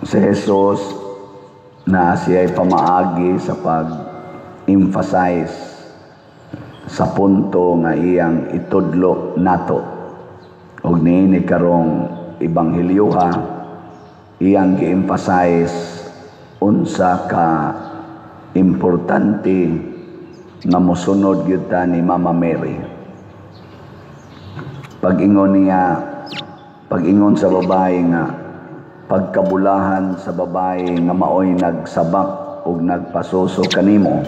Si Jesus na siya'y pamaagi sa pag-emphasize sa punto nga iyang itudlo nato. Og niini karong ebanghelyoha, iyang gi-emphasize unsa ka importante nga mosunod gyud ta ni Mama Mary. Pag-ingon niya, pag-ingon sa babae nga pagkabulahan sa babae nga maoy nagsabak ug nagpasuso kanimo,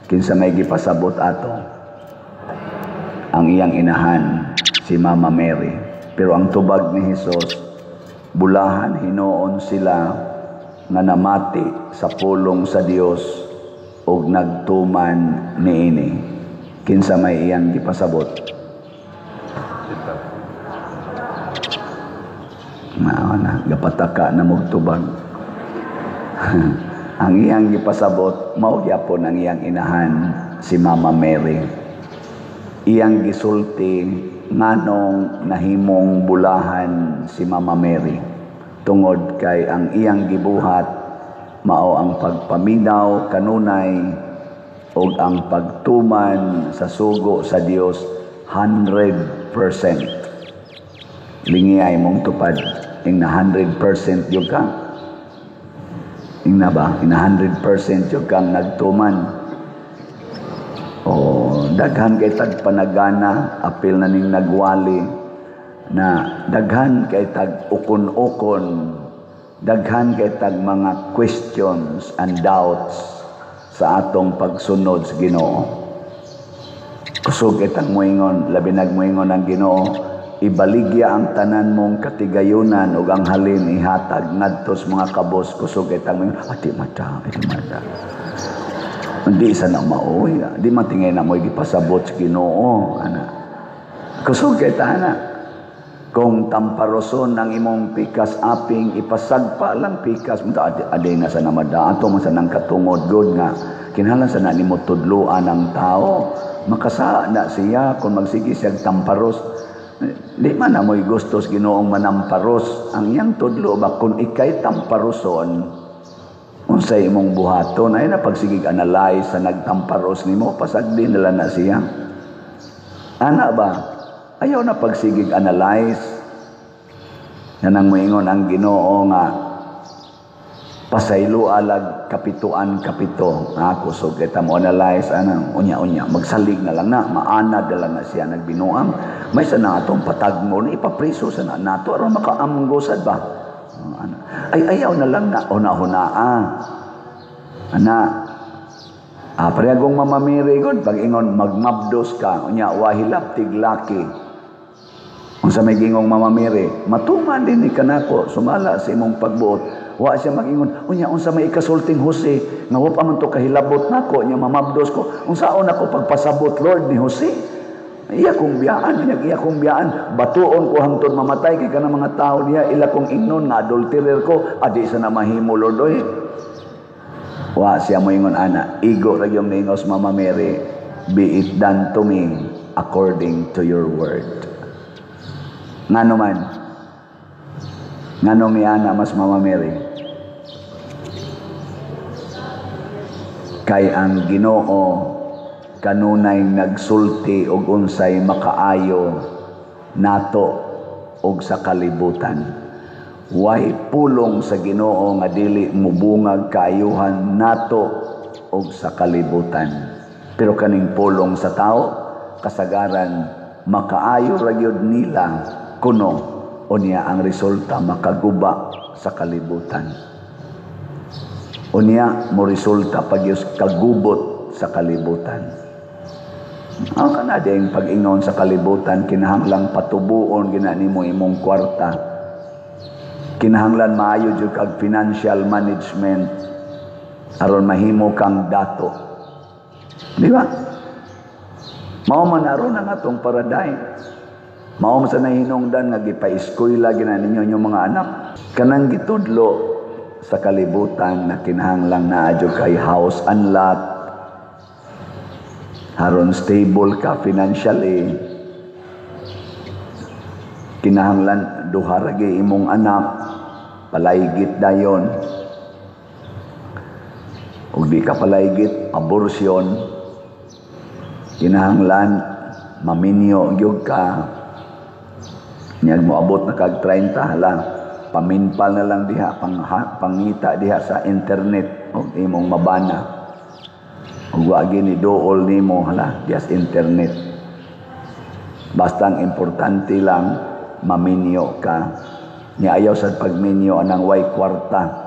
kinsa may gipasabot ato? Ang iyang inahan, si Mama Mary. Pero ang tubag ni Hesus, bulahan hinuon sila nga namati sa pulong sa Dios ug nagtuman niini. Kinsa may iyang gipasabot? Mao na, gapataka na mogtubag. Ang iyang gipasabot, mao gyapon ang iyang inahan, si Mama Mary. Iyang gisulti nganong nahimong bulahan si Mama Mary, tungod kay ang iyang gibuhat mao ang pagpaminaw kanunay ug ang pagtuman sa sugo sa Dios 100%. Lingiyay mong tupad, ing na 100% yun ka. Ing na ba? Ing na 100% yun kang nagtuman. O daghan kay tag panagana, apil na ning nagwali, na daghan kay tag ukon-ukon, daghan kay tag mga questions and doubts sa atong pagsunod sa Ginoo. Kusog kay tag moingon, labi nag moingon ang Ginoo, ibaligya ang tanan mong katigayunan ug ang halin ihatag ngadto sa mga kabos. Kusog kay tag moingon, ati mata, ati mata. Hindi sa na maoy, di matingay na mo'y gipasabot sa Ginoo, ana. Kusog kay ta na. Kung tamparoson ang imong pikas aping, ipasagpa lang pikas mo, ade na sa namada ato man sa nang katungod god nga kinahanglan sa na nimo tudloan ang tao, makasa na siya kung magsige siya tamparos. Di man na mo'y gustos Ginoong manamparos. Ang iyang tudlo ba, kung ikay tamparoson, unsay imong buhaton? Ay na pagsigig analyze sa nagtamparos nimo, pasagdi nila na siya. Ana ba? Ayaw na pagsigig analyze. Yan ang moingon ang Ginoo nga pasaylo alag kapituan kapito. Ako so kita mo analyze ana, unya-unya magsalig na lang na, maanad na lang na siya nagbinuang. May sa na atong patagmo na ipapriso sa na nato aron makaamgo sad ba. Ana. Ay ayaw na lang na una-hunaa. Ana. Parehagong Mama Mary gud pag ingon magmabdos ka, unya wahilap tiglaki. Unsa may gingong Mama Mary, matuman din ni kanako sumala sa imong pagbuot. Wa siya magingon, unya unsa may ikasulting Jose nga wa pa man to kahilabot nako, nya mamabdos ko. Unsaon ako pagpasabot Lord ni Jose? Iya kong biyaan, iya, iya kong biyaan, batuon ko hangtod mamatay kay kanang mga tao diha ila kong ingnon nga adulterer ko, adi sa na mahimo Lord oy. Wa siya moingon ana, igo ra gyud niingos Mama Mary, be it done to me according to your word. Ngano man? Nganong niana mas Mama Mary? Kay ang Ginoo kanunay nagsulti og unsay makaayo nato og sa kalibutan. Way pulong sa Ginoo nga dili mubungag kaayuhan nato og sa kalibutan. Pero kaning pulong sa tao, kasagaran makaayo ra gyud nila kuno, unya ang resulta makaguba sa kalibutan. Unya mo resulta pagyos kagubot sa kalibutan. Ang kanadeng pag-ingon sa kalibutan, kinahanglang patubuon gina nimo imong kwarta. Kinahanglan maayo jud kag financial management aron mahimo kang dato. Di ba? Mao man aron ang atong paradigm. Mao man sa nahinungdan nga gipa-eskwela gina ninyo inyong mga anak. Kanang gitudlo sa kalibutan na kinahanglang naa jud kay house and lot, aron stable ka financially, kinahanglan duha ra gyud imong anak. Palaygit dayon. Ug di ka palaygit, abortion. Kinahanglan maminyo gyud ka. Nyag moabot na kag 30, hala, paminpal na lang diha, pangita diha sa internet og imong mabana. Ug wa gini duol nimo, hala, diha sa internet. Basta ang importante lang maminyo ka. Nya ayaw sa pagminyo anang way kwarta.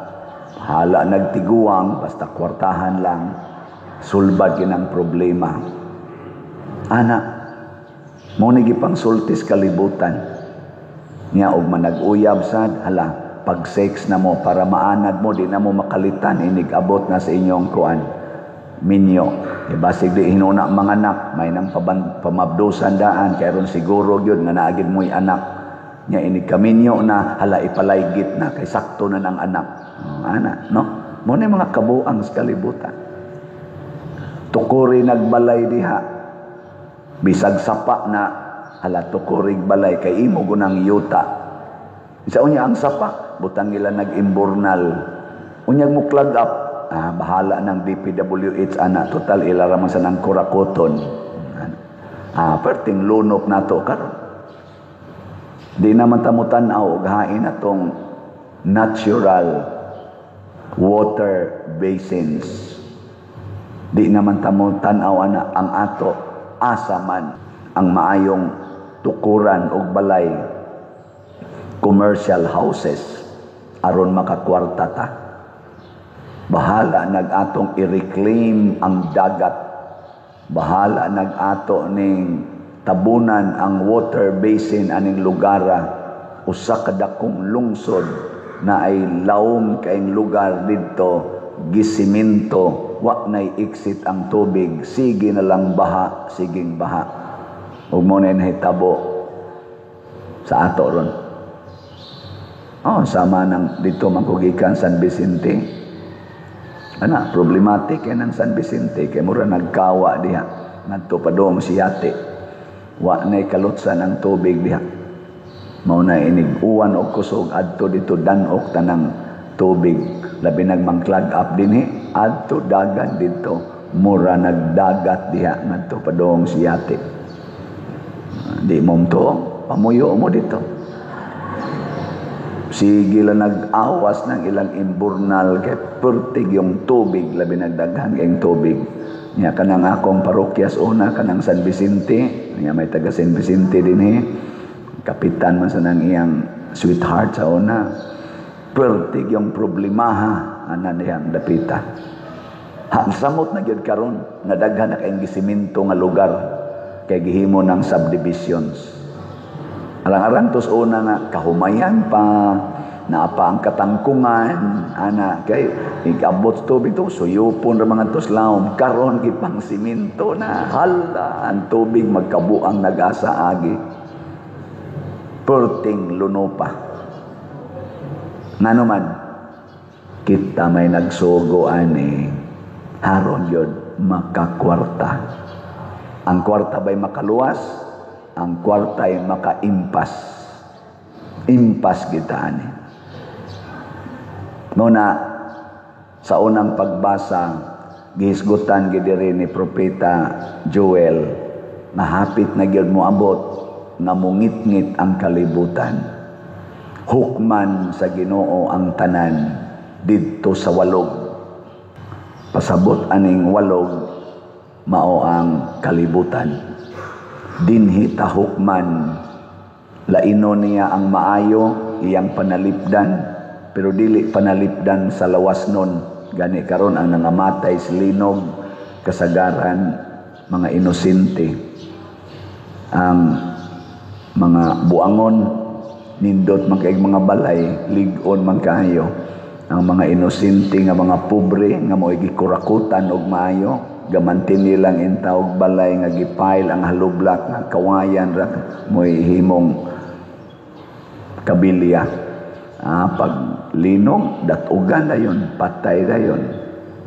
Hala nagtiguang, basta kwartahan lang, sulbad ginang problema. Ana, mo ni gipang sultis kalibutan. Nya og manag-uyab sad, hala, pag sex na mo para maanad mo, di na mo makalitan inig abot na sa inyong kuan minyo. E basig di hinuna mga anak, may nang pamabdusan daan kay ron siguro gyud nga naagid mo'y anak. Nya inig kaminyo na, hala, ipalaygit na kay sakto na ng anak. Oh, ana, no? Mo ni mga kabuang sa kalibutan. Tukuri nagbalay diha. Bisag sapa na, hala, tukurig balay kay imo gunang yuta. Isa unya ang sapa, butang ila nag-imburnal. Unyag mo clog up, bahala ng DPWH ana, total ila ra man sa nang kurakoton. Perting lunok nato karon. Di naman ta mo tan-aw og hain atong natural water basins. Di naman ta mo tan-aw ana ang ato asa man ang maayong tukuran og balay, commercial houses, aron makakwarta ta. Bahala nag-atong i-reclaim ang dagat. Bahala nag-ato ning tabunan ang water basin aning lugara. Usa ka dakong lungsod na ay lawom kaing lugar didto, gisiminto, wa nay exit ang tubig, sige na lang baha, siging baha. Ug mo na nahitabo sa ato ron. Oh, sama nang dito man ko gikan San Vicente. Ana, problematic kay nang San Vicente kay mura nagkawa diha ngadto padung Siyate. Wa nay kalutsan ang tubig diha. Mao na inig uwan og kusog adto dito danok tanang tubig, labi nagmang-clog up dinhi adto dagan dito, mura nagdagat diha ngadto padung Siyate. Di mo to pamuyo mo dito. Sige lang nag-awas ng ilang imburnal kay pertig yung tubig, labi nagdaghan kayong tubig. Nya kanang akong parokyas una kanang San Vicente, nya may taga San Vicente dinhi. Kapitan man sa nang iyang sweetheart sa una. Pertig yung problemaha ana niyang dapita. Ha, samot na gyud karon nga daghan na kayong gisiminto nga lugar kay gihimo ng subdivisions. Arang-arang tos una nga kahumayan pa, naapa ang katangkungan, ana kay igabot tubig to suyupon ra mga tos lawom, karon gipang siminto na, hala ang tubig magkabuang nagasa agi. Perting luno pa. Ngano man kita may nagsugo ani haron yun makakwarta. Ang kwarta ba'y makaluwas? Ang kwarta ay makaimpas. Impas kita ani. Muna, sa unang pagbasa, gihisgutan gidiri ni Propeta Joel, na hapit na gyud moabot nga mungitngit ang kalibutan. Hukman sa Ginoo ang tanan didto sa walog. Pasabot aning walog mao ang kalibutan. Dinhi ta hukman, laino niya ang maayo iyang panalipdan, pero dili panalipdan sa lawas nun. Gani karon ang nangamatay sa linog kasagaran mga inosente, ang mga buangon nindot man kay mga balay, lig-on man kaayo. Ang mga inosente nga mga pobre nga mo'y gikurakutan og maayo, gamantin nilang intawog balay nga gipile ang halublak nga kawayan ra mo'y himong kabilya. Pag linog, datugan na yun, patay na yun.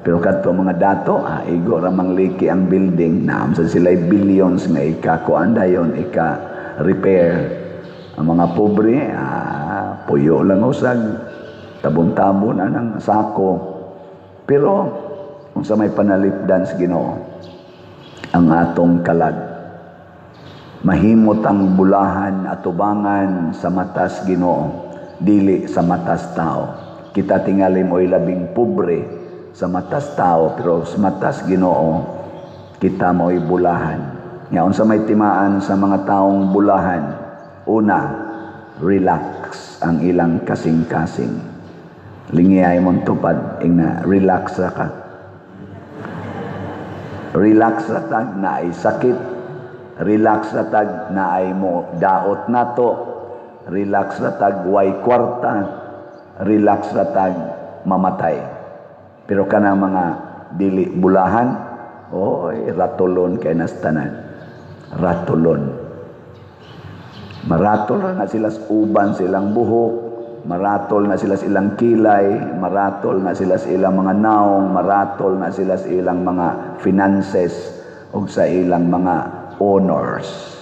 Pero kadto mga dato, igo ra mang liki ang building, naamsan sila'y billions nga ikakuan dayon, ika-repair. Ang mga pobre, puyo lang usag. Tabon-tabon anang sako. Pero unsa may panalipdan sa Ginoo ang atong kalag. Mahimot ang bulahan atubangan sa matas Ginoo, dili sa matas tao. Kita tingali mo'y labing pobre sa matas tao, pero sa matas Ginoo kita mo'y bulahan. Nga unsa may timaan sa mga taong bulahan? Una, relax ang ilang kasing-kasing. Lingiyay mong tupad, ingna, relax ra ka. Relax ra tag na ay sakit. Relax ra tag na ay mo daot nato. Relax ra tag way kwarta. Relax ra tag mamatay. Pero kanang mga dili bulahan, oy, ratulon kay nastanan. Ratulon. Maratol ra na sila sa uban silang buhok, maratol na sila sa ilang kilay, maratol na sila sa ilang mga naong, maratol na sila sa ilang mga finances o sa ilang mga honors.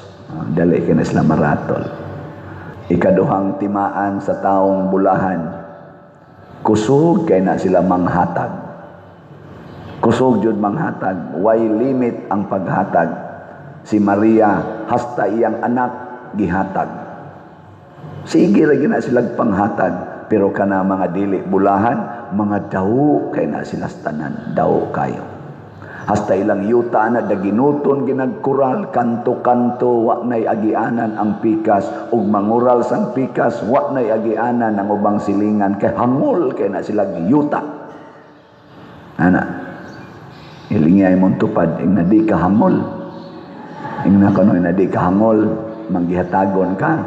Dali kay na sila maratol. Ikaduhang timaan sa taong bulahan, kusog kay na sila manghatag. Kusog jud manghatag, way limit ang paghatag. Si Maria hasta iyang anak gihatag. Sige ra gina sila panghatag, pero kana mga dili bulahan, mga daw kay na sila tanan, daw kayo. Hasta ilang yuta na daginuton ginagkural, kanto-kanto wa nay agianan ang pikas, ug mangural sang pikas wa nay agianan ang ubang silingan kay hangol kay na sila yuta. Ana, ilingay mong tupad ing na di ka hangol. Ing na kano na di ka hangol, manggihatagon ka.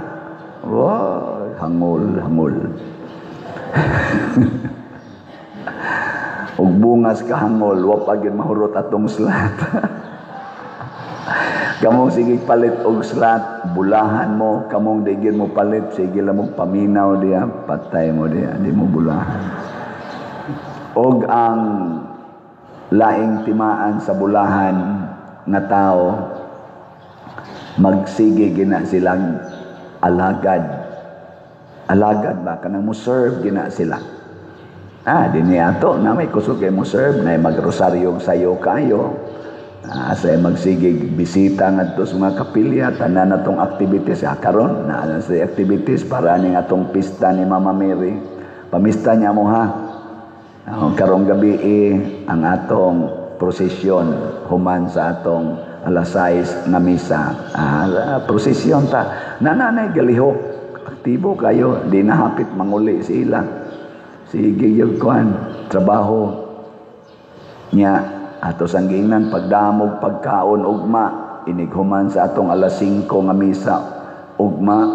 Oh, hangol, hangol. Ug bungas ka hangol, wa pa gyud mahurot atong slat. Kamong sige palit og slat, bulahan mo, kamong di gyud mo palit, sige lang mo paminaw diya, patay mo diya, di mo bulahan. Og ang laing timaan sa bulahan nga tao, magsige gina silang alagad. Alagad ba? Kanang mo serve gina sila. Dinhi ato na may kusog kay mo serve, na magrosaryo sayo kayo. Sa magsigig bisita ngadto sa mga kapilya, tanan natong activities karon na sa activities para ning atong pista ni Mama Mary. Pamista niya mo ha. Karong gabi ang atong prosesyon human sa atong alas 6 nga misa. Prosesyon ta. Nananay galihok, aktibo kayo, di na hapit manguli sila. Sige gyud kuan, trabaho nya ato sang giingnan pagdamog pagkaon ugma inighuman sa atong alas 5 nga misa ugma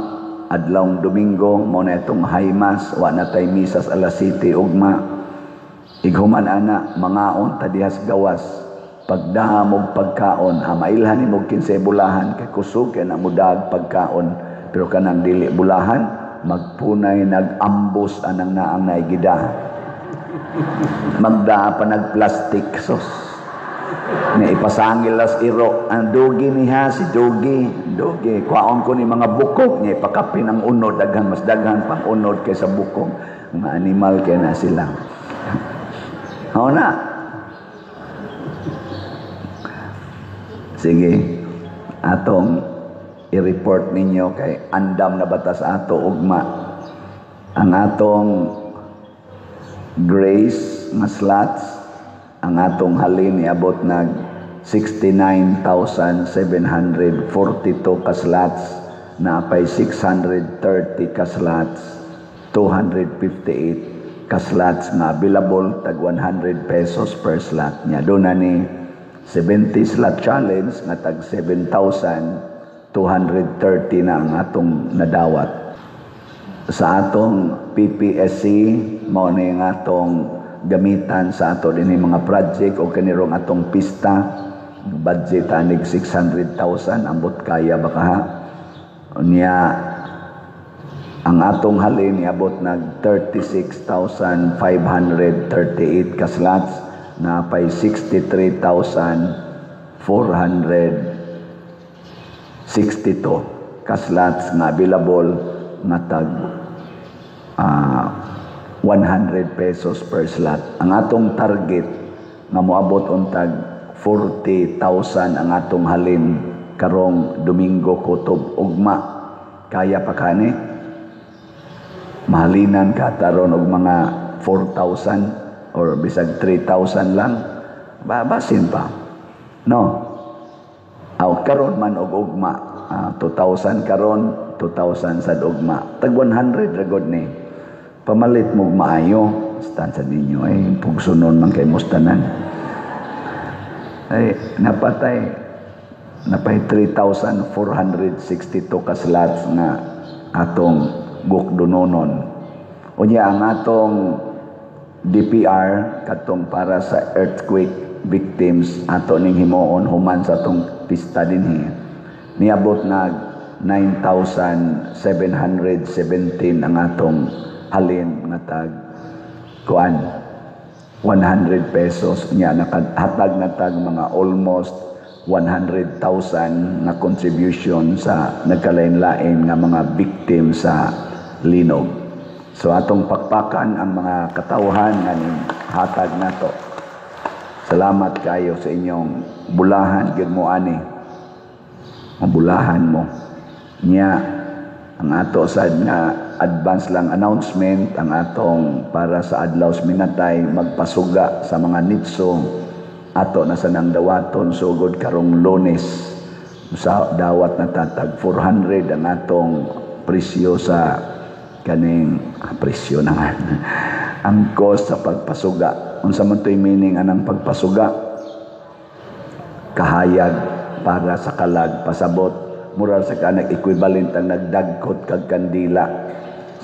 adlawng Domingo mo na itong high mass, wa na tay misa sa alas 7 ugma. Ighuman ana mangaon ta dihas gawas. Pagdamog pagkaon, mailhan nimo kinsay bulahan kay kusog kay na mudag pagkaon, pero kanang dili bulahan magpunay nag-ambos anang naang naigida. Magdaa pa nagplastic sos. Ni ipasangil las iro ang dugi niya si dugi, dugi kwaon ko ni mga bukog niya ipakapin ang unod, daghan mas daghan pang unod kaysa bukog. Mga animal kay na sila. Hao na. Sige, atong i-report ninyo kay andam na batas ato ugma. Ang atong grace nga slots, ang atong halin iabot nag 69,742 ka slots, napay 630 ka slots, 258 ka slots nga available tag 100 pesos per slot niya. Doon na ni 70 slot challenge nga tag 7,230 na ang atong nadawat. Sa atong PPSC, mao ni ang atong gamitan sa ato dinhi mga project o kanirong atong pista, budget anig 600,000, ambot kaya ba ka ha? Unya, ang atong halin iabot nag 36,538 ka slots, napay 63,462 ka slots nga available nga tag 100 pesos per slot. Ang atong target nga moabot untag 40,000 ang atong halin karong Domingo kutob ugma. Kaya pa kani? Mahalinan ka taron og mga 4,000 or bisag 3,000 lang. Basin pa. No? Aw karon man og ugma, 2,000 karon, 2,000 sa ugma. Tag 100 ra gud ni. Pamalit mo maayo, stan sa ninyo ay pugsunon man kay mustanan. Ay napatay napay 3,462 ka slots nga atong gukdunonon. Unya ang atong DPR katong para sa earthquake victims ato ning himuon human sa atong pista dinhi. Niabot nag 9,717 ang atong halin nga tag kuan 100 pesos nya. Nakahatag na tag mga almost 100,000 na contribution sa nagkalain-lain nga mga victim sa linog. So atong pakpakan ang mga katawhan nga ning hatag nato. Salamat kayo sa inyong bulahan gyud mo ani. Mabulahan mo. Nya ang ato sad nga advance lang announcement, ang atong para sa adlaw sa minatay magpasuga sa mga nitso, ato na sa nang dawaton sugod karong Lunes sa dawat na tatag 400 ang atong presyo sa kaning presyo naman ang cost sa pagpasuga. Unsa man to'y meaning anang pagpasuga? Kahayag para sa kalag, pasabot moral sa kanag equivalent ang nagdagkot kag kandila.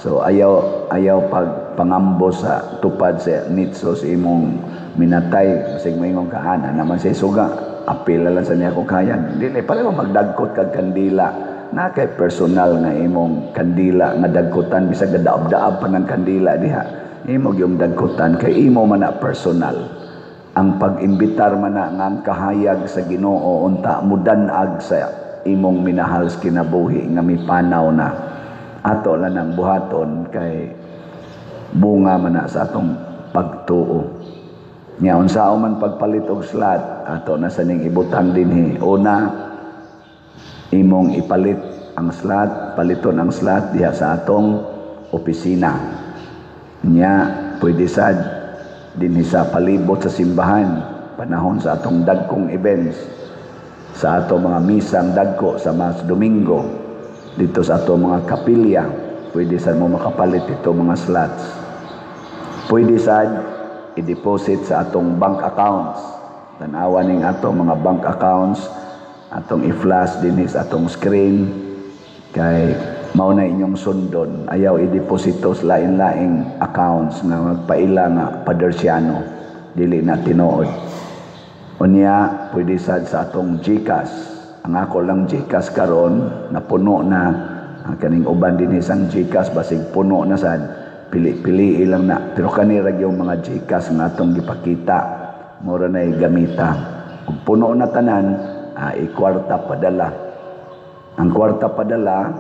So ayaw ayaw pag pangambo sa tupad sa nitso sa imong minatay, basig moingon ka, ana naman sa suga, apil lang sa niya ko kayag. Dili pareho magdagkot kag kandila na kay personal nga imong kandila nga dagkotan, bisag daab-daab pa ng kandila diha, imo gyud dagkotan kay imo man na personal. Ang pag-imbitar man na nga ang kahayag sa Ginoo unta mudanag sa imong minahal sa kinabuhi nga mipanaw na, ato lang ang buhaton kay bunga man na sa atong pagtuo. Nya unsao man pagpalit og slot, ato na sa ning ibutang dinhi. Una, imong ipalit ang slot, paliton ang slot diha sa atong opisina. Nya pwede sad dinhi sa palibot sa simbahan panahon sa atong dagkong events, sa atong mga misang dagko sa Mas Domingo, dito sa atong mga kapilya, pwede sad mo makapalit ito mga slots. Pwede sad i-deposit sa atong bank accounts. Tanawa ning atong mga bank accounts, atong i-flash dinhi sa atong screen kay mao na inyong sundon. Ayaw i-deposito sa lain-laing accounts nga magpaila nga Padersiano, dili na tinuod. Unya pwede sad sa atong GCash. Ang ako lang GCash karon napuno na. Ang kaning uban dinhi sang GCash basig puno na sad, pili-pili lang na, pero kani ra yung mga GCash nga atong gipakita, mura na gamita. Kung puno na tanan, ikwarta padala. Ang kwarta padala,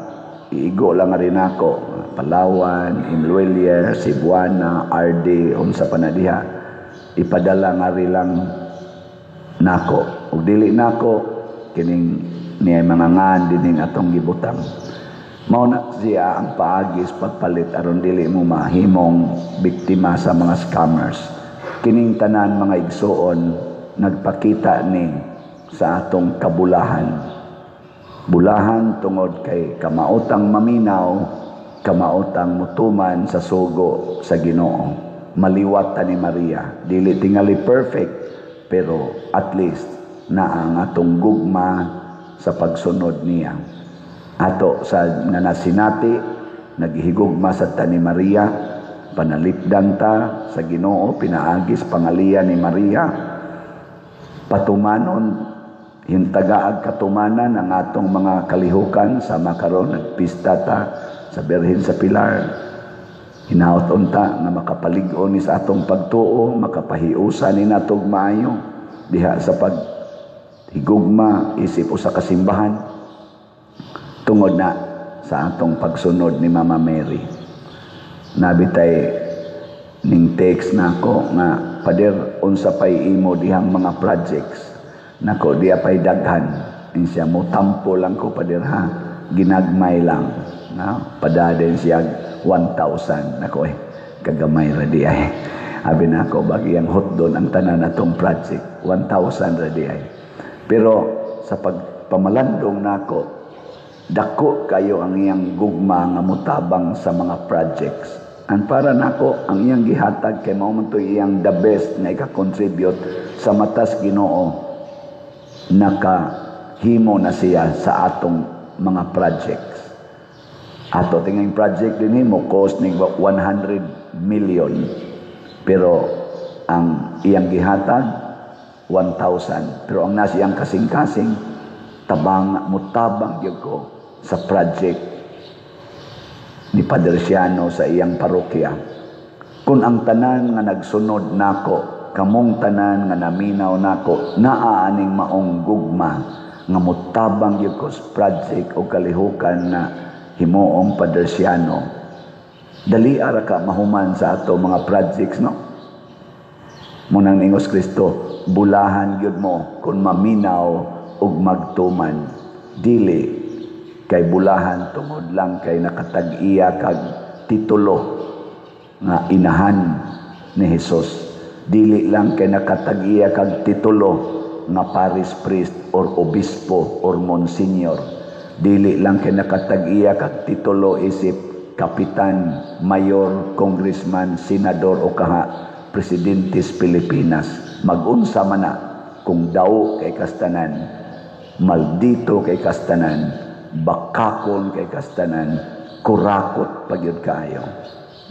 iigo lang rin ako Palawan, Imluelier, Cebuana, RD, unsa pa na diha, ipadala nga rin lang nako. Ug dili nako kining niya mga ngan dining atong gibutang. Mao na siya ang paagis pagpalit aron dili mo mahimong biktima sa mga scammers. Kining tanan, mga igsuon, nagpakita ni sa atong kabulahan. Bulahan tungod kay kamaotang maminaw, kamaotang mutuman sa sugo sa Ginoo. Maliwat ta ni Maria, dili tingali perfect, pero at least naa ang atong gugma sa pagsunod niya. Ato sa nga nasinati, naghihigugma sa ta ni Maria, panalipdan ta sa Ginoo pinaagis pangalian ni Maria, patumanon hintagaag katumanan ang atong mga kalihukan sa makaron nagpista ta sa Birhen sa Pilar. Hinaot unta nga makapalig-on ni sa atong pagtuo, makapahiusa ni natog maayo diha sa paghigugma isip usa ka simbahan tungod na sa atong pagsunod ni Mama Mary. Nabitay Ning text nako nga, "Pader, unsa pay imo dihang mga projects?" Nako, diya pay daghan. Ing siya, "Mo tampo lang ko, pader, ha, ginagmay lang." No? Padaden siya 1,000. Nako eh, kagamay ra di ay. Abi nako, bagi ang hotdon ang tanan natong project, 1,000 ra di ay. Pero sa pagpamalandong nako, dako kayo ang iyang gugma nga mutabang sa mga projects. Ang para nako, ang iyang gihatag kay mao man to iyang the best nga ika-contribute sa matas Ginoo, nakahimo na siya sa atong mga projects. Ato tingang project din mo cost ning 100 million. Pero ang iyang gihatag 1,000. Pero ang nasa iyang kasing-kasing tabang, mutabang gyud ko sa project ni Padre Siano sa iyang parokya. Kung ang tanan nga nagsunod nako, kamong tanan nga naminaw nako, naa aning maong gugma nga mutabang gyud ko sa project o kalihukan na himuong Padre Siano, dali ara ka mahuman sa ato mga projects, no? Munang ningos Kristo, bulahan gyud mo kung maminaw ug magtuman. Dili kay bulahan tungod lang kay nakatag-iya kag titulo nga inahan ni Jesus. Dili lang kay nakatag-iya kag titulo nga parish priest or obispo or monsignor. Dili lang kay nakatag-iya kag titulo isip kapitan, mayor, congressman, senador o kaha presidente sa Pilipinas. Magunsa man na kung daw kay kastanan, maldito kay kastanan, bakakon kay kastanan, kurakot pagyud kaayo.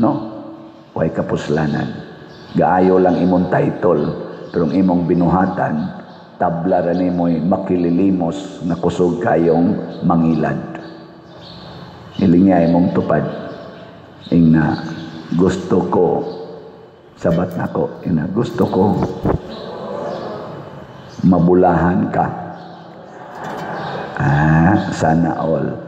No? Way kapuslanan. Gaayo lang imong title, pero ang imong binuhatan, tabla ra nimoy makililimos nga kusog kayong mangilad. Hiling niya imong tupad. Ing na gusto ko, sabat nako, ina gusto ko mabulahan ka. Ah, sana all.